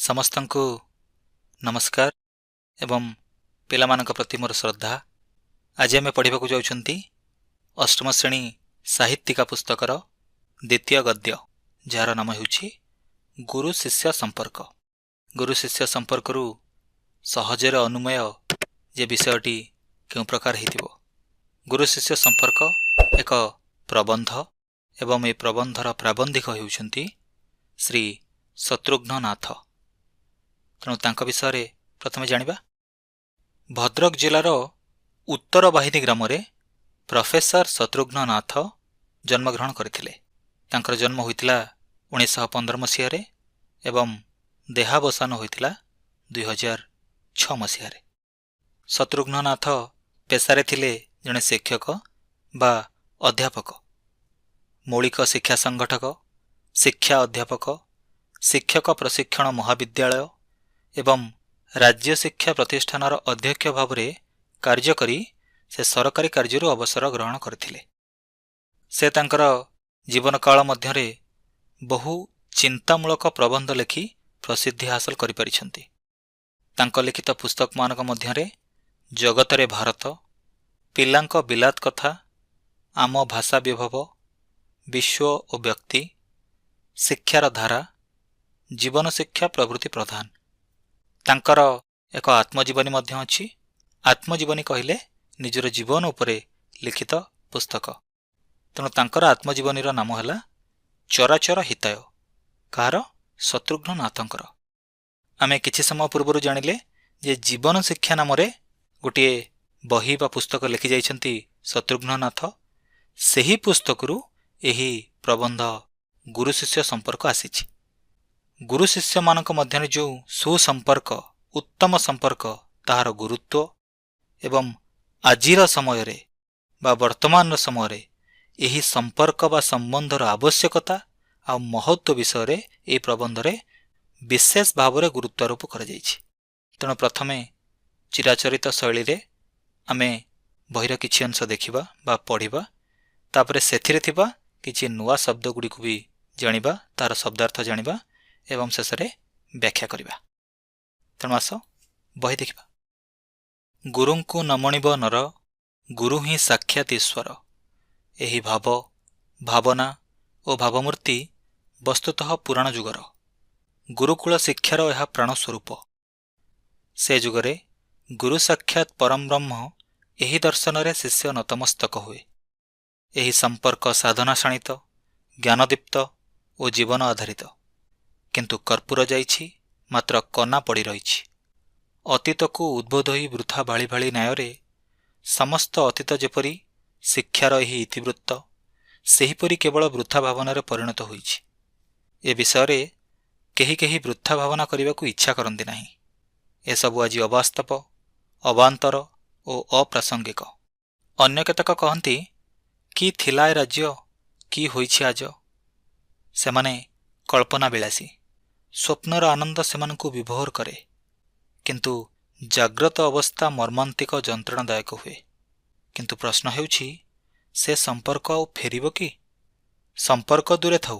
ସମସ୍ତଙ୍କୁ ନମସ୍କାର ଏବଂ ପିଲାମାନଙ୍କ ପ୍ରତି ମୋର ଶ୍ରଦ୍ଧା। ଆଜି ଆମେ ପଢ଼ିବାକୁ ଯାଉଛନ୍ତି ଅଷ୍ଟମ ଶ୍ରେଣୀ ସାହିତ୍ୟିକା ପୁସ୍ତକର ଦ୍ୱିତୀୟ ଗଦ୍ୟ, ଯାହାର ନାମ ହେଉଛି ଗୁରୁ ଶିଷ୍ୟ ସମ୍ପର୍କ। ଗୁରୁ ଶିଷ୍ୟ ସମ୍ପର୍କରୁ ସହଜରେ ଅନୁମେୟ ଯେ ବିଷୟଟି କେଉଁ ପ୍ରକାର ହେଇଥିବ। ଗୁରୁ ଶିଷ୍ୟ ସମ୍ପର୍କ ଏକ ପ୍ରବନ୍ଧ ଏବଂ ଏ ପ୍ରବନ୍ଧର ପ୍ରାବନ୍ଧିକ ହେଉଛନ୍ତି ଶ୍ରୀ ଶତ୍ରୁଘ୍ନ ନାଥ। ତେଣୁ ତାଙ୍କ ବିଷୟରେ ପ୍ରଥମେ ଜାଣିବା। ଭଦ୍ରକ ଜିଲ୍ଲାର ଉତ୍ତର ବାହିନୀ ଗ୍ରାମରେ ପ୍ରଫେସର ଶତ୍ରୁଘ୍ନ ନାଥ ଜନ୍ମଗ୍ରହଣ କରିଥିଲେ। ତାଙ୍କର ଜନ୍ମ ହୋଇଥିଲା 1915 ମସିହାରେ ଏବଂ ଦେହାବସାନ ହୋଇଥିଲା 2006 ମସିହାରେ। ଶତ୍ରୁଘ୍ନ ନାଥ ପେଶାରେ ଥିଲେ ଜଣେ ଶିକ୍ଷକ ବା ଅଧ୍ୟାପକ, ମୌଳିକ ଶିକ୍ଷା ସଂଗଠକ, ଶିକ୍ଷା ଅଧ୍ୟାପକ, ଶିକ୍ଷକ ପ୍ରଶିକ୍ଷଣ ମହାବିଦ୍ୟାଳୟ ଏବଂ ରାଜ୍ୟ ଶିକ୍ଷା ପ୍ରତିଷ୍ଠାନର ଅଧ୍ୟକ୍ଷ ଭାବରେ କାର୍ଯ୍ୟ କରି ସେ ସରକାରୀ କାର୍ଯ୍ୟରୁ ଅବସର ଗ୍ରହଣ କରିଥିଲେ। ସେ ତାଙ୍କର ଜୀବନକାଳ ମଧ୍ୟରେ ବହୁ ଚିନ୍ତାମୂଳକ ପ୍ରବନ୍ଧ ଲେଖି ପ୍ରସିଦ୍ଧି ହାସଲ କରିପାରିଛନ୍ତି। ତାଙ୍କ ଲିଖିତ ପୁସ୍ତକମାନଙ୍କ ମଧ୍ୟରେ ଜଗତରେ ଭାରତ, ପିଲାଙ୍କ ବିଲାତ କଥା, ଆମ ଭାଷା ବିଭବ, ବିଶ୍ୱ ଓ ବ୍ୟକ୍ତି, ଶିକ୍ଷାର ଧାରା, ଜୀବନ ଶିକ୍ଷା ପ୍ରଭୃତି ପ୍ରଧାନ। ତାଙ୍କର ଏକ ଆତ୍ମଜୀବନୀ ମଧ୍ୟ ଅଛି। ଆତ୍ମଜୀବନୀ କହିଲେ ନିଜର ଜୀବନ ଉପରେ ଲିଖିତ ପୁସ୍ତକ। ତେଣୁ ତାଙ୍କର ଆତ୍ମଜୀବନୀର ନାମ ହେଲା ଚରାଚର ହିତାୟ। କାହାର? ଶତ୍ରୁଘ୍ନ ନାଥଙ୍କର। ଆମେ କିଛି ସମୟ ପୂର୍ବରୁ ଜାଣିଲେ ଯେ ଜୀବନ ଶିକ୍ଷା ନାମରେ ଗୋଟିଏ ବହି ବା ପୁସ୍ତକ ଲେଖିଯାଇଛନ୍ତି ଶତ୍ରୁଘ୍ନ ନାଥ। ସେହି ପୁସ୍ତକରୁ ଏହି ପ୍ରବନ୍ଧ ଗୁରୁ ଶିଷ୍ୟ ସମ୍ପର୍କ ଆସିଛି। ଗୁରୁ ଶିଷ୍ୟମାନଙ୍କ ମଧ୍ୟରେ ଯେଉଁ ସୁସମ୍ପର୍କ, ଉତ୍ତମ ସମ୍ପର୍କ, ତାହାର ଗୁରୁତ୍ୱ ଏବଂ ଆଜିର ସମୟରେ ବା ବର୍ତ୍ତମାନର ସମୟରେ ଏହି ସମ୍ପର୍କ ବା ସମ୍ବନ୍ଧର ଆବଶ୍ୟକତା ଆଉ ମହତ୍ଵ ବିଷୟରେ ଏହି ପ୍ରବନ୍ଧରେ ବିଶେଷ ଭାବରେ ଗୁରୁତ୍ୱାରୋପ କରାଯାଇଛି। ତେଣୁ ପ୍ରଥମେ ଚିରାଚରିତ ଶୈଳୀରେ ଆମେ ବହିର କିଛି ଅଂଶ ଦେଖିବା ବା ପଢ଼ିବା। ତାପରେ ସେଥିରେ ଥିବା କିଛି ନୂଆ ଶବ୍ଦଗୁଡ଼ିକୁ ବି ଜାଣିବା, ତାର ଶବ୍ଦାର୍ଥ ଜାଣିବା ଏବଂ ଶେଷରେ ବ୍ୟାଖ୍ୟା କରିବା। ତେଣୁ ଆସ, ବହି ଦେଖିବା। ଗୁରୁଙ୍କୁ ନମଣିବ ନର, ଗୁରୁ ହିଁ ସାକ୍ଷାତ ଈଶ୍ୱର। ଏହି ଭାବ, ଭାବନା ଓ ଭାବମୂର୍ତ୍ତି ବସ୍ତୁତଃ ପୁରାଣ ଯୁଗର। ଗୁରୁକୁଳ ଶିକ୍ଷାର ଏହା ପ୍ରାଣସ୍ୱରୂପ। ସେ ଯୁଗରେ ଗୁରୁ ସାକ୍ଷାତ ପରମ ବ୍ରହ୍ମ, ଏହି ଦର୍ଶନରେ ଶିଷ୍ୟ ନତମସ୍ତକ ହୁଏ। ଏହି ସମ୍ପର୍କ ସାଧନା ଶାଣିତ, ଜ୍ଞାନଦୀପ୍ତ ଓ ଜୀବନ ଆଧାରିତ। କିନ୍ତୁ କର୍ପୂର ଯାଇଛି, ମାତ୍ର କନା ପଡ଼ି ରହିଛି। ଅତୀତକୁ ଉଦ୍ବୋଧ ହୋଇ ବୃଥା ଭାଳି ଭାଳି ନ୍ୟାୟରେ ସମସ୍ତ ଅତୀତ ଯେପରି ଶିକ୍ଷାର ଏହି ଇତିବୃତ୍ତ ସେହିପରି କେବଳ ବୃଥା ଭାବନାରେ ପରିଣତ ହୋଇଛି। ଏ ବିଷୟରେ କେହି କେହି ବୃଥା ଭାବନା କରିବାକୁ ଇଚ୍ଛା କରନ୍ତି ନାହିଁ। ଏସବୁ ଆଜି ଅବାସ୍ତବ, ଅବାନ୍ତର ଓ ଅପ୍ରାସଙ୍ଗିକ। ଅନ୍ୟ କେତେକ କହନ୍ତି, କି ଥିଲା ଏ ରାଜ୍ୟ, କି ହୋଇଛି ଆଜ। ସେମାନେ କଳ୍ପନା ବିଳାସୀ। ସ୍ୱପ୍ନର ଆନନ୍ଦ ସେମାନଙ୍କୁ ବିଭୋର କରେ, କିନ୍ତୁ ଜାଗ୍ରତ ଅବସ୍ଥା ମର୍ମାନ୍ତିକ ଯନ୍ତ୍ରଣାଦାୟକ ହୁଏ। କିନ୍ତୁ ପ୍ରଶ୍ନ ହେଉଛି, ସେ ସମ୍ପର୍କ ଆଉ ଫେରିବ କି? ସମ୍ପର୍କ ଦୂରେ ଥାଉ,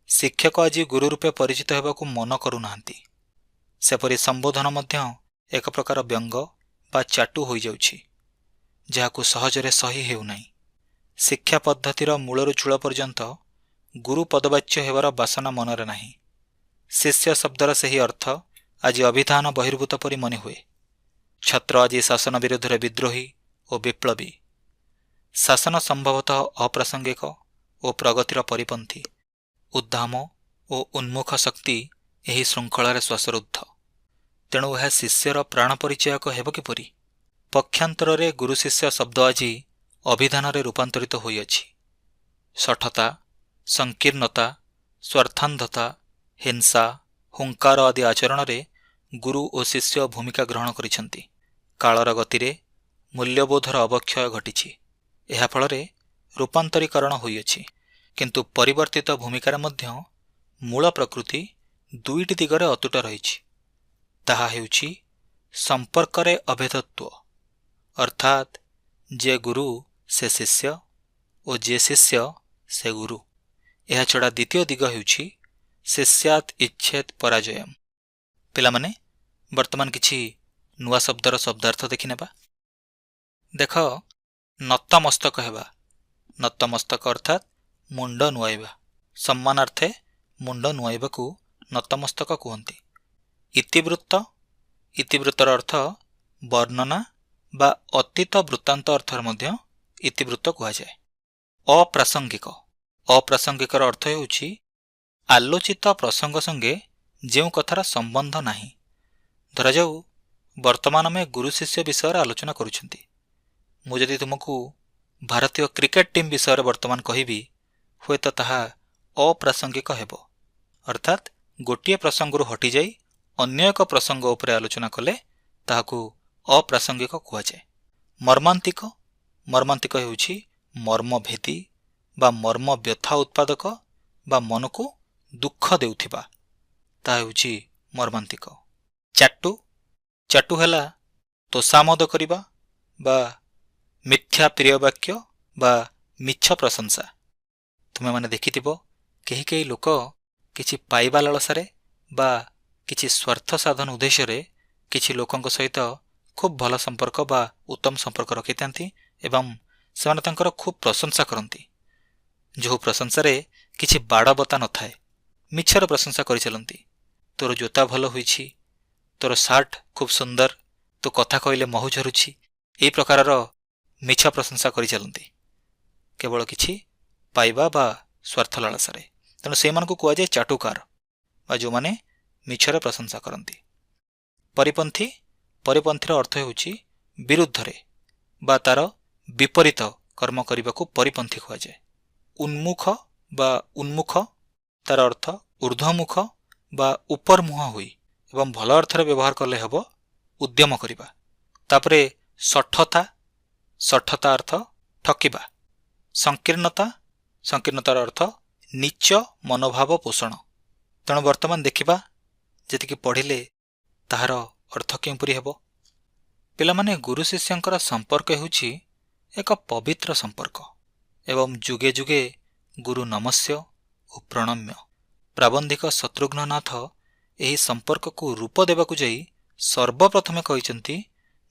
ଶିକ୍ଷକ ଆଜି ଗୁରୁ ରୂପେ ପରିଚିତ ହେବାକୁ ମନ କରୁନାହାନ୍ତି। ସେପରି ସମ୍ବୋଧନ ମଧ୍ୟ ଏକ ପ୍ରକାର ବ୍ୟଙ୍ଗ ବା ଚାଟୁ ହୋଇଯାଉଛି, ଯାହାକୁ ସହଜରେ ସହି ହେଉନାହିଁ। ଶିକ୍ଷା ପଦ୍ଧତିର ମୂଳରୁ ଚୂଳ ପର୍ଯ୍ୟନ୍ତ ଗୁରୁ ପଦବାଚ୍ୟ ହେବାର ବାସନା ମନରେ ନାହିଁ। ଶିଷ୍ୟ ଶବ୍ଦର ସେହି ଅର୍ଥ ଆଜି ଅଭିଧାନ ବହିର୍ଭୂତ ପରି ମନେ ହୁଏ। ଛାତ୍ର ଆଜି ଶାସନ ବିରୁଦ୍ଧରେ ବିଦ୍ରୋହୀ ଓ ବିପ୍ଳବୀ। ଶାସନ ସମ୍ଭବତଃ ଅପ୍ରାସଙ୍ଗିକ ଓ ପ୍ରଗତିର ପରିପନ୍ଥୀ। ଉଦ୍ଦାମ ଓ ଉନ୍ମୁଖ ଶକ୍ତି ଏହି ଶୃଙ୍ଖଳାରେ ଶ୍ୱାସରୁଦ୍ଧ। ତେଣୁ ଏହା ଶିଷ୍ୟର ପ୍ରାଣ ପରିଚାୟକ ହେବ କିପରି? ପକ୍ଷାନ୍ତରରେ ଗୁରୁ ଶିଷ୍ୟ ଶବ୍ଦ ଆଜି ଅଭିଧାନରେ ରୂପାନ୍ତରିତ ହୋଇଅଛି। ଶଠତା, ସଂକୀର୍ଣ୍ଣତା, ସ୍ୱାର୍ଥାନ୍ଧତା, ହିଂସା, ହୁଙ୍କାର ଆଦି ଆଚରଣରେ ଗୁରୁ ଓ ଶିଷ୍ୟ ଭୂମିକା ଗ୍ରହଣ କରିଛନ୍ତି। କାଳର ଗତିରେ ମୂଲ୍ୟବୋଧର ଅବକ୍ଷୟ ଘଟିଛି। ଏହା ଫଳରେ ରୂପାନ୍ତରୀକରଣ ହୋଇଅଛି। କିନ୍ତୁ ପରିବର୍ତ୍ତିତ ଭୂମିକାରେ ମଧ୍ୟ ମୂଳ ପ୍ରକୃତି ଦୁଇଟି ଦିଗରେ ଅତୁଟ ରହିଛି। ତାହା ହେଉଛି ସମ୍ପର୍କରେ ଅଭେଦତ୍ୱ, ଅର୍ଥାତ୍ ଯେ ଗୁରୁ ସେ ଶିଷ୍ୟ ଓ ଯେ ଶିଷ୍ୟ ସେ ଗୁରୁ। ଏହାଛଡ଼ା ଦ୍ୱିତୀୟ ଦିଗ ହେଉଛି ଶିଷ୍ୟାତ୍ ଇଚ୍ଛେତ୍ ପରାଜୟମ୍। ପିଲାମାନେ, ବର୍ତ୍ତମାନ କିଛି ନୂଆ ଶବ୍ଦର ଶବ୍ଦାର୍ଥ ଦେଖିନେବା। ଦେଖ, ନତମସ୍ତକ ହେବା। ନତମସ୍ତକ ଅର୍ଥାତ୍ ମୁଣ୍ଡ ନୁଆଇବା। ସମ୍ମାନାର୍ଥେ ମୁଣ୍ଡ ନୁଆଇବାକୁ ନତମସ୍ତକ କୁହନ୍ତି। ଇତିବୃତ୍ତ। ଇତିବୃତ୍ତର ଅର୍ଥ ବର୍ଣ୍ଣନା ବା ଅତୀତ ବୃତ୍ତାନ୍ତ ଅର୍ଥରେ ମଧ୍ୟ ଇତିବୃତ୍ତ କୁହାଯାଏ। ଅପ୍ରାସଙ୍ଗିକ। ଅପ୍ରାସଙ୍ଗିକର ଅର୍ଥ ହେଉଛି ଆଲୋଚିତ ପ୍ରସଙ୍ଗ ସଙ୍ଗେ ଯେଉଁ କଥାର ସମ୍ବନ୍ଧ ନାହିଁ। ଧରାଯାଉ, ବର୍ତ୍ତମାନ ଆମେ ଗୁରୁ ଶିଷ୍ୟ ବିଷୟରେ ଆଲୋଚନା କରୁଛନ୍ତି। ମୁଁ ଯଦି ତୁମକୁ ଭାରତୀୟ କ୍ରିକେଟ ଟିମ୍ ବିଷୟରେ ବର୍ତ୍ତମାନ କହିବି, ହୁଏତ ତାହା ଅପ୍ରାସଙ୍ଗିକ ହେବ। ଅର୍ଥାତ୍ ଗୋଟିଏ ପ୍ରସଙ୍ଗରୁ ହଟିଯାଇ ଅନ୍ୟ ଏକ ପ୍ରସଙ୍ଗ ଉପରେ ଆଲୋଚନା କଲେ ତାହାକୁ ଅପ୍ରାସଙ୍ଗିକ କୁହାଯାଏ। ମର୍ମାନ୍ତିକ। ମର୍ମାନ୍ତିକ ହେଉଛି ମର୍ମଭେଦୀ ବା ମର୍ମ ବ୍ୟଥା ଉତ୍ପାଦକ ବା ମନକୁ ଦୁଃଖ ଦେଉଥିବା, ତାହା ହେଉଛି ମର୍ମାନ୍ତିକ। ଚାଟୁ। ଚାଟୁ ହେଲା ତୋଷାମଦ କରିବା ବା ମିଥ୍ୟା ପ୍ରିୟ ବାକ୍ୟ ବା ମିଛ ପ୍ରଶଂସା। ତୁମେମାନେ ଦେଖିଥିବ, କେହି କେହି ଲୋକ କିଛି ପାଇବା ଲାଳସାରେ ବା କିଛି ସ୍ୱାର୍ଥ ସାଧନ ଉଦ୍ଦେଶ୍ୟରେ କିଛି ଲୋକଙ୍କ ସହିତ ଖୁବ୍ ଭଲ ସମ୍ପର୍କ ବା ଉତ୍ତମ ସମ୍ପର୍କ ରଖିଥାନ୍ତି ଏବଂ ସେମାନେ ତାଙ୍କର ଖୁବ୍ ପ୍ରଶଂସା କରନ୍ତି, ଯେଉଁ ପ୍ରଶଂସାରେ କିଛି ବାଡ଼ବତା ନଥାଏ। ମିଛର ପ୍ରଶଂସା କରିଚାଲନ୍ତି। ତୋର ଜୋତା ଭଲ ହୋଇଛି, ତୋର ସାର୍ଟ ଖୁବ୍ ସୁନ୍ଦର, ତୋ କଥା କହିଲେ ମହୁ ଝରୁଛି। ଏହି ପ୍ରକାରର ମିଛ ପ୍ରଶଂସା କରିଚାଲନ୍ତି କେବଳ କିଛି ପାଇବା ବା ସ୍ୱାର୍ଥ ଲାଳସାରେ। ତେଣୁ ସେଇମାନଙ୍କୁ କୁହାଯାଏ ଚାଟୁକାର ବା ଯେଉଁମାନେ ମିଛର ପ୍ରଶଂସା କରନ୍ତି। ପରିପନ୍ଥୀ। ପରିପନ୍ଥୀର ଅର୍ଥ ହେଉଛି ବିରୁଦ୍ଧରେ ବା ତାର ବିପରୀତ କର୍ମ କରିବାକୁ ପରିପନ୍ଥୀ କୁହାଯାଏ। ଉନ୍ମୁଖ ବା ଉନ୍ମୁଖ, ତାର ଅର୍ଥ ଉର୍ଦ୍ଧ୍ୱମୁଖ ବା ଉପରମୁହାଁ ହୋଇ ଏବଂ ଭଲ ଅର୍ଥରେ ବ୍ୟବହାର କଲେ ହେବ ଉଦ୍ୟମ କରିବା। ତାପରେ ଶଠତା। ଶଠତା ଅର୍ଥ ଠକିବା। ସଂକୀର୍ଣ୍ଣତା। ସଂକୀର୍ଣ୍ଣତାର ଅର୍ଥ ନୀଚ ମନୋଭାବ ପୋଷଣ। ତେଣୁ ବର୍ତ୍ତମାନ ଦେଖିବା, ଯେତିକି ପଢ଼ିଲେ ତାହାର ଅର୍ଥ କେଉଁପରି ହେବ। ପିଲାମାନେ, ଗୁରୁ ଶିଷ୍ୟଙ୍କର ସମ୍ପର୍କ ହେଉଛି ଏକ ପବିତ୍ର ସମ୍ପର୍କ ଏବଂ ଯୁଗେ ଯୁଗେ ଗୁରୁ ନମସ୍ୟ ଓ ପ୍ରଣମ୍ୟ। ପ୍ରାବନ୍ଧିକ ଶତ୍ରୁଘ୍ନନାଥ ଏହି ସମ୍ପର୍କକୁ ରୂପ ଦେବାକୁ ଯାଇ ସର୍ବପ୍ରଥମେ କହିଛନ୍ତି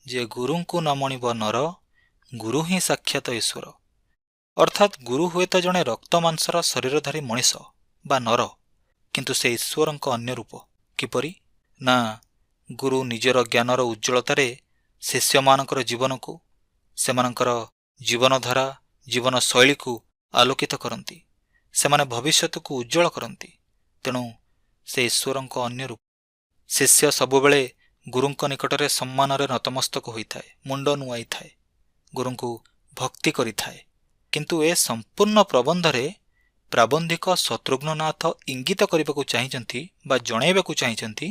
ଯେ ଗୁରୁଙ୍କୁ ନ ମଣିବ ନର, ଗୁରୁ ହିଁ ସାକ୍ଷାତ ଈଶ୍ୱର। ଅର୍ଥାତ୍ ଗୁରୁ ହୁଏତ ଜଣେ ରକ୍ତ ମାଂସର ଶରୀରଧାରୀ ମଣିଷ ବା ନର, କିନ୍ତୁ ସେ ଈଶ୍ୱରଙ୍କ ଅନ୍ୟ ରୂପ। କିପରି ନା ଗୁରୁ ନିଜର ଜ୍ଞାନର ଉଜ୍ଜ୍ୱଳତାରେ ଶିଷ୍ୟମାନଙ୍କର ଜୀବନକୁ, ସେମାନଙ୍କର ଜୀବନଧାରା, ଜୀବନଶୈଳୀକୁ ଆଲୋକିତ କରନ୍ତି। ସେମାନେ ଭବିଷ୍ୟତକୁ ଉଜ୍ଜ୍ୱଳ କରନ୍ତି। ତେଣୁ ସେ ଈଶ୍ୱରଙ୍କ ଅନ୍ୟ ରୂପ। ଶିଷ୍ୟ ସବୁବେଳେ ଗୁରୁଙ୍କ ନିକଟରେ ସମ୍ମାନରେ ନତମସ୍ତକ ହୋଇଥାଏ, ମୁଣ୍ଡ ନୁଆଇଥାଏ, ଗୁରୁଙ୍କୁ ଭକ୍ତି କରିଥାଏ। କିନ୍ତୁ ଏ ସମ୍ପୂର୍ଣ୍ଣ ପ୍ରବନ୍ଧରେ ପ୍ରାବନ୍ଧିକ ଶତ୍ରୁଘ୍ନନାଥ ଇଙ୍ଗିତ କରିବାକୁ ଚାହିଁଛନ୍ତି ବା ଜଣାଇବାକୁ ଚାହିଁଛନ୍ତି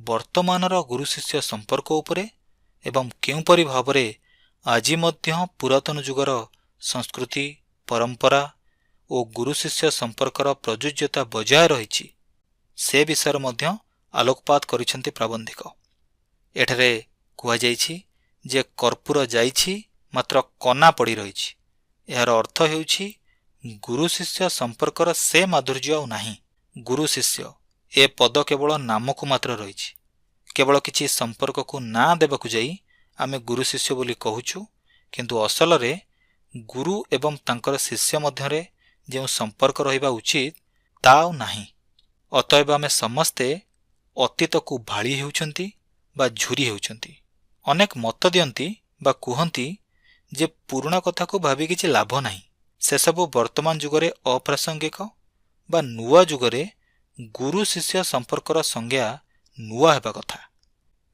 ବର୍ତ୍ତମାନର ଗୁରୁ ଶିଷ୍ୟ ସମ୍ପର୍କ ଉପରେ ଏବଂ କେଉଁପରି ଭାବରେ ଆଜି ମଧ୍ୟ ପୁରାତନ ଯୁଗର ସଂସ୍କୃତି, ପରମ୍ପରା ଓ ଗୁରୁ ଶିଷ୍ୟ ସମ୍ପର୍କର ପ୍ରଯୁଜ୍ୟତା ବଜାୟ ରହିଛି, ସେ ବିଷୟରେ ମଧ୍ୟ ଆଲୋକପାତ କରିଛନ୍ତି ପ୍ରାବନ୍ଧିକ। ଏଠାରେ କୁହାଯାଇଛି ଯେ କର୍ପୂର ଯାଇଛି, ମାତ୍ର କନା ପଡ଼ି ରହିଛି। ଏହାର ଅର୍ଥ ହେଉଛି ଗୁରୁ ଶିଷ୍ୟ ସମ୍ପର୍କର ସେ ମାଧୁର୍ଯ୍ୟ ଆଉ ନାହିଁ। ଗୁରୁ ଶିଷ୍ୟ ଏ ପଦ କେବଳ ନାମକୁ ମାତ୍ର ରହିଛି। କେବଳ କିଛି ସମ୍ପର୍କକୁ ନାଁ ଦେବାକୁ ଯାଇ ଆମେ ଗୁରୁ ଶିଷ୍ୟ ବୋଲି କହୁଛୁ, କିନ୍ତୁ ଅସଲରେ ଗୁରୁ ଏବଂ ତାଙ୍କର ଶିଷ୍ୟ ମଧ୍ୟରେ ଯେଉଁ ସମ୍ପର୍କ ରହିବା ଉଚିତ, ତା ଆଉ ନାହିଁ। ଅତଏବ ଆମେ ସମସ୍ତେ ଅତୀତକୁ ଭାଳି ହେଉଛନ୍ତି ବା ଝୁରି ହେଉଛନ୍ତି। ଅନେକ ମତ ଦିଅନ୍ତି ବା କୁହନ୍ତି ଯେ ପୁରୁଣା କଥାକୁ ଭାବି କିଛି ଲାଭ ନାହିଁ, ସେସବୁ ବର୍ତ୍ତମାନ ଯୁଗରେ ଅପ୍ରାସଙ୍ଗିକ ବା ନୂଆ ଯୁଗରେ ଗୁରୁ ଶିଷ୍ୟ ସମ୍ପର୍କର ସଂଜ୍ଞା ନୂଆ ହେବା କଥା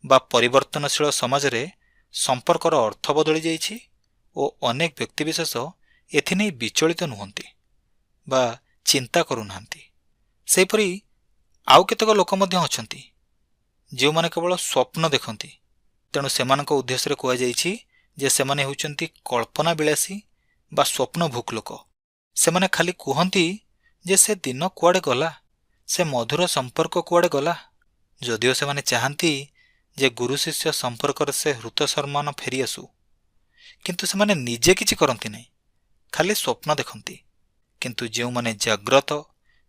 ବା ପରିବର୍ତ୍ତନଶୀଳ ସମାଜରେ ସମ୍ପର୍କର ଅର୍ଥ ବଦଳି ଯାଇଛି ଓ ଅନେକ ବ୍ୟକ୍ତିବିଶେଷ ଏଥିନେଇ ବିଚଳିତ ନୁହନ୍ତି ବା ଚିନ୍ତା କରୁନାହାନ୍ତି। ସେହିପରି ଆଉ କେତେକ ଲୋକ ମଧ୍ୟ ଅଛନ୍ତି, ଯେଉଁମାନେ କେବଳ ସ୍ୱପ୍ନ ଦେଖନ୍ତି। ତେଣୁ ସେମାନଙ୍କ ଉଦ୍ଦେଶ୍ୟରେ କୁହାଯାଇଛି ଯେ ସେମାନେ ହେଉଛନ୍ତି କଳ୍ପନା ବିଳାସୀ ବା ସ୍ୱପ୍ନ ଭୁକ୍ ଲୋକ। ସେମାନେ ଖାଲି କୁହନ୍ତି ଯେ ସେ ଦିନ କୁଆଡ଼େ ଗଲା, ସେ ମଧୁର ସମ୍ପର୍କ କୁଆଡ଼େ ଗଲା। ଯଦିଓ ସେମାନେ ଚାହାନ୍ତି ଯେ ଗୁରୁ ଶିଷ୍ୟ ସମ୍ପର୍କରେ ସେ ହୃତ ସମ୍ମାନ ଫେରିଆସୁ, କିନ୍ତୁ ସେମାନେ ନିଜେ କିଛି କରନ୍ତି ନାହିଁ, ଖାଲି ସ୍ୱପ୍ନ ଦେଖନ୍ତି। କିନ୍ତୁ ଯେଉଁମାନେ ଜାଗ୍ରତ,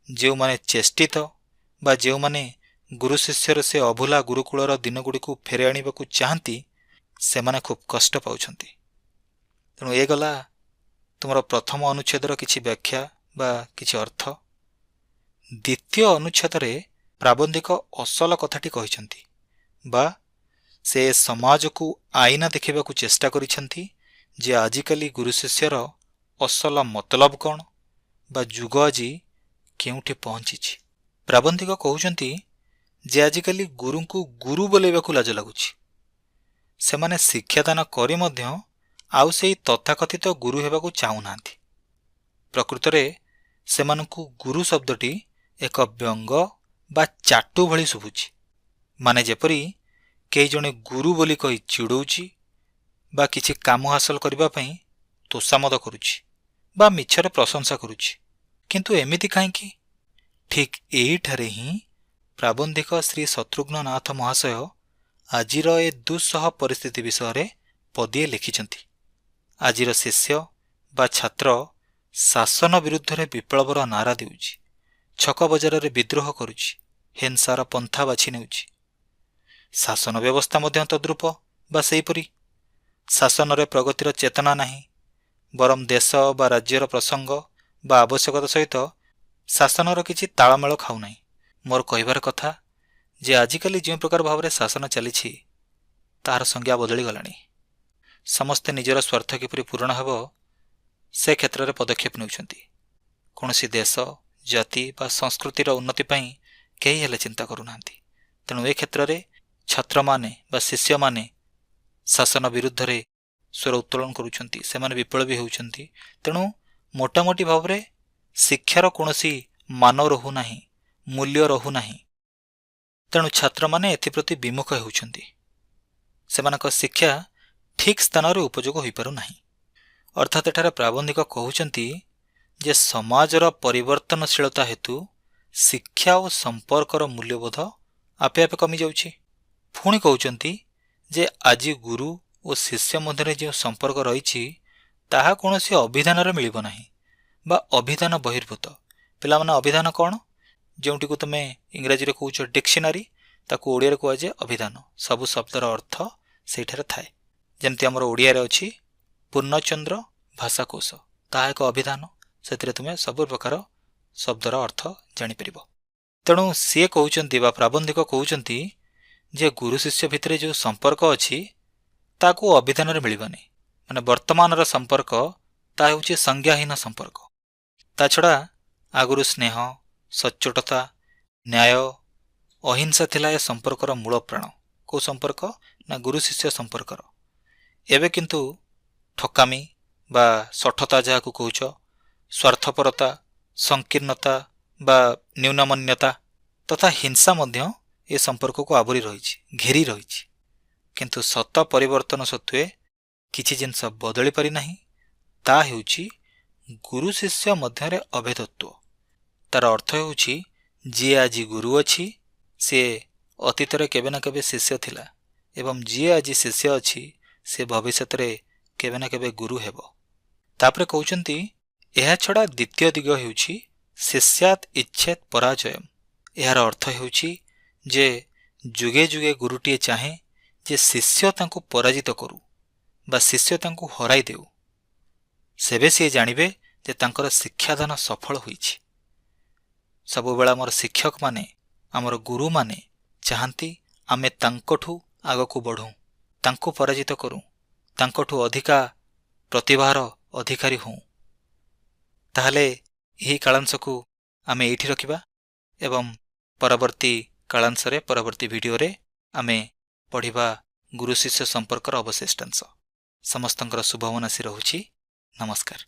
ଯେଉଁମାନେ ଚେଷ୍ଟିତ ବା ଯେଉଁମାନେ ଗୁରୁ ଶିଷ୍ୟର ସେ ଅଭୁଲା ଗୁରୁକୁଳର ଦିନଗୁଡ଼ିକୁ ଫେରାଇ ଆଣିବାକୁ ଚାହାନ୍ତି, ସେମାନେ ଖୁବ୍ କଷ୍ଟ ପାଉଛନ୍ତି। ତେଣୁ ଏ ଗଲା ତୁମର ପ୍ରଥମ ଅନୁଚ୍ଛେଦର କିଛି ବ୍ୟାଖ୍ୟା ବା କିଛି ଅର୍ଥ। ଦ୍ୱିତୀୟ ଅନୁଚ୍ଛେଦରେ ପ୍ରାବନ୍ଧିକ ଅସଲ କଥାଟି କହିଛନ୍ତି ବା ସେ ସମାଜକୁ ଆଇନା ଦେଖିବାକୁ ଚେଷ୍ଟା କରିଛନ୍ତି ଯେ ଆଜିକାଲି ଗୁରୁ ଶିଷ୍ୟର ଅସଲ ମତଲବ କ'ଣ ବା ଯୁଗ ଆଜି କେଉଁଠି ପହଞ୍ଚିଛି। ପ୍ରାବନ୍ଧିକ କହୁଛନ୍ତି ଯେ ଆଜିକାଲି ଗୁରୁଙ୍କୁ ଗୁରୁ ବୋଲେଇବାକୁ ଲାଜ ଲାଗୁଛି। ସେମାନେ ଶିକ୍ଷାଦାନ କରି ମଧ୍ୟ ଆଉ ସେଇ ତଥାକଥିତ ଗୁରୁ ହେବାକୁ ଚାହୁଁନାହାନ୍ତି। ପ୍ରକୃତରେ ସେମାନଙ୍କୁ ଗୁରୁ ଶବ୍ଦଟି ଏକ ବ୍ୟଙ୍ଗ ବା ଚାଟୁ ଭଳି ଶୁଭୁଛି, ମାନେ ଯେପରି କେହି ଜଣେ ଗୁରୁ ବୋଲି କହି ଚିଡ଼ଉଛି ବା କିଛି କାମ ହାସଲ କରିବା ପାଇଁ ତୋଷାମଦ କରୁଛି ବା ମିଛରେ ପ୍ରଶଂସା କରୁଛି। କିନ୍ତୁ ଏମିତି କାହିଁକି? ଠିକ୍ ଏଇଠାରେ ହିଁ ପ୍ରାବନ୍ଧିକ ଶ୍ରୀ ଶତ୍ରୁଘ୍ନ ନାଥ ମହାଶୟ ଆଜିର ଏ ଦୁଃସହ ପରିସ୍ଥିତି ବିଷୟରେ ପଦିଏ ଲେଖିଛନ୍ତି। ଆଜିର ଶିଷ୍ୟ ବା ଛାତ୍ର ଶାସନ ବିରୁଦ୍ଧରେ ବିପ୍ଳବର ନାରା ଦେଉଛି, ଛକ ବଜାରରେ ବିଦ୍ରୋହ କରୁଛି, ହିଂସାର ପନ୍ଥା ବାଛି ନେଉଛି। ଶାସନ ବ୍ୟବସ୍ଥା ମଧ୍ୟ ତଦ୍ରୂପ ବା ସେହିପରି। ଶାସନରେ ପ୍ରଗତିର ଚେତନା ନାହିଁ, ବରଂ ଦେଶ ବା ରାଜ୍ୟର ପ୍ରସଙ୍ଗ ବା ଆବଶ୍ୟକତା ସହିତ ଶାସନର କିଛି ତାଳମେଳ ଖାଉନାହିଁ। ମୋର କହିବାର କଥା ଯେ ଆଜିକାଲି ଯେଉଁ ପ୍ରକାର ଭାବରେ ଶାସନ ଚାଲିଛି, ତାହାର ସଂଜ୍ଞା ବଦଳିଗଲାଣି। ସମସ୍ତେ ନିଜର ସ୍ୱାର୍ଥ କିପରି ପୂରଣ ହେବ, ସେ କ୍ଷେତ୍ରରେ ପଦକ୍ଷେପ ନେଉଛନ୍ତି। କୌଣସି ଦେଶ, ଜାତି ବା ସଂସ୍କୃତିର ଉନ୍ନତି ପାଇଁ କେହି ହେଲେ ଚିନ୍ତା କରୁନାହାନ୍ତି। ତେଣୁ ଏ କ୍ଷେତ୍ରରେ ଛାତ୍ରମାନେ ବା ଶିଷ୍ୟମାନେ ଶାସନ ବିରୁଦ୍ଧରେ ସ୍ୱର ଉତ୍ତୋଳନ କରୁଛନ୍ତି, ସେମାନେ ବିପ୍ଳବୀ ହେଉଛନ୍ତି। ତେଣୁ ମୋଟାମୋଟି ଭାବରେ ଶିକ୍ଷାର କୌଣସି ମାନ ରହୁନାହିଁ, ମୂଲ୍ୟ ରହୁନାହିଁ। ତେଣୁ ଛାତ୍ରମାନେ ଏଥିପ୍ରତି ବିମୁଖ ହେଉଛନ୍ତି। ସେମାନଙ୍କ ଶିକ୍ଷା ଠିକ୍ ସ୍ଥାନରେ ଉପଯୋଗ ହୋଇପାରୁନାହିଁ। ଅର୍ଥାତ୍ ଏଠାରେ ପ୍ରାବନ୍ଧିକ କହୁଛନ୍ତି ଯେ ସମାଜର ପରିବର୍ତ୍ତନଶୀଳତା ହେତୁ ଶିକ୍ଷା ଓ ସମ୍ପର୍କର ମୂଲ୍ୟବୋଧ ଆପେ ଆପେ କମିଯାଉଛି। ପୁଣି କହୁଛନ୍ତି ଯେ ଆଜି ଗୁରୁ ଓ ଶିଷ୍ୟ ମଧ୍ୟରେ ଯେଉଁ ସମ୍ପର୍କ ରହିଛି, ତାହା କୌଣସି ଅଭିଧାନରେ ମିଳିବ ନାହିଁ ବା ଅଭିଧାନ ବହିର୍ଭୂତ। ପିଲାମାନେ, ଅଭିଧାନ କ'ଣ? ଯେଉଁଟିକୁ ତୁମେ ଇଂରାଜୀରେ କହୁଛ ଡିକ୍ସନାରୀ, ତାକୁ ଓଡ଼ିଆରେ କୁହାଯାଏ ଅଭିଧାନ। ସବୁ ଶବ୍ଦର ଅର୍ଥ ସେଇଠାରେ ଥାଏ। ଯେମିତି ଆମର ଓଡ଼ିଆରେ ଅଛି ପୂର୍ଣ୍ଣଚନ୍ଦ୍ର ଭାଷାକୋଷ, ତାହା ଏକ ଅଭିଧାନ। ସେଥିରେ ତୁମେ ସବୁ ପ୍ରକାର ଶବ୍ଦର ଅର୍ଥ ଜାଣିପାରିବ। ତେଣୁ ସିଏ କହୁଛନ୍ତି ବା ପ୍ରାବନ୍ଧିକ କହୁଛନ୍ତି ଯେ ଗୁରୁ ଶିଷ୍ୟ ଭିତରେ ଯେଉଁ ସମ୍ପର୍କ ଅଛି, ତାକୁ ଅଭିଧାନରେ ମିଳିବନି। ମାନେ ବର୍ତ୍ତମାନର ସମ୍ପର୍କ ତାହା ହେଉଛି ସଂଜ୍ଞାହୀନ ସମ୍ପର୍କ। ତା ଛଡ଼ା ଆଗରୁ ସ୍ନେହ, ସଚ୍ଚୋଟତା, ନ୍ୟାୟ, ଅହିଂସା ଥିଲା ଏ ସମ୍ପର୍କର ମୂଳ ପ୍ରାଣ। କେଉଁ ସମ୍ପର୍କ ନା ଗୁରୁ ଶିଷ୍ୟ ସମ୍ପର୍କର। ଏବେ କିନ୍ତୁ ଠକାମି ବା ଶଠତା ଯାହାକୁ କହୁଛ, ସ୍ୱାର୍ଥପରତା, ସଂକୀର୍ଣ୍ଣତା ବା ନ୍ୟୁନମନ୍ୟତା ତଥା ହିଂସା ମଧ୍ୟ ଏ ସମ୍ପର୍କକୁ ଆବୋରି ରହିଛି, ଘେରି ରହିଛି। କିନ୍ତୁ ସତ ପରିବର୍ତ୍ତନ ସତ୍ତ୍ୱେ କିଛି ଜିନିଷ ବଦଳି ପାରିନାହିଁ। ତା ହେଉଛି ଗୁରୁ ଶିଷ୍ୟ ମଧ୍ୟରେ ଅଭେଦତ୍ୱ। ତାର ଅର୍ଥ ହେଉଛି, ଯିଏ ଆଜି ଗୁରୁ ଅଛି, ସିଏ ଅତୀତରେ କେବେ ନା କେବେ ଶିଷ୍ୟ ଥିଲା ଏବଂ ଯିଏ ଆଜି ଶିଷ୍ୟ ଅଛି, ସେ ଭବିଷ୍ୟତରେ କେବେ ନା କେବେ ଗୁରୁ ହେବ। ତାପରେ କହୁଛନ୍ତି, ଏହା ଛଡ଼ା ଦ୍ୱିତୀୟ ଦିଗ ହେଉଛି ଶିଷ୍ୟାତ୍ ଇଚ୍ଛେତ୍ ପରାଜୟମ୍। ଏହାର ଅର୍ଥ ହେଉଛି ଯେ ଯୁଗେ ଯୁଗେ ଗୁରୁଟିଏ ଚାହେଁ ଯେ ଶିଷ୍ୟ ତାଙ୍କୁ ପରାଜିତ କରୁ ବା ଶିଷ୍ୟ ତାଙ୍କୁ ହରାଇ ଦେଉ। ସେବେ ସିଏ ଜାଣିବେ ଯେ ତାଙ୍କର ଶିକ୍ଷାଦାନ ସଫଳ ହୋଇଛି। ସବୁବେଳେ ଆମର ଶିକ୍ଷକମାନେ, ଆମର ଗୁରୁମାନେ ଚାହାନ୍ତି ଆମେ ତାଙ୍କଠୁ ଆଗକୁ ବଢ଼ୁ, ତାଙ୍କୁ ପରାଜିତ କରୁ, ତାଙ୍କଠୁ ଅଧିକା ପ୍ରତିଭାର ଅଧିକାରୀ ହଉଁ। ତାହେଲେ ଏହି କାଳାଂଶକୁ ଆମେ ଏଇଠି ରଖିବା ଏବଂ ପରବର୍ତ୍ତୀ କାଳାଂଶରେ, ପରବର୍ତ୍ତୀ ଭିଡ଼ିଓରେ ଆମେ ପଢ଼ିବା ଗୁରୁ ଶିଷ୍ୟ ସମ୍ପର୍କର ଅବଶିଷ୍ଟାଂଶ। ସମସ୍ତଙ୍କର ଶୁଭମନାସି ରହୁଛି। ନମସ୍କାର।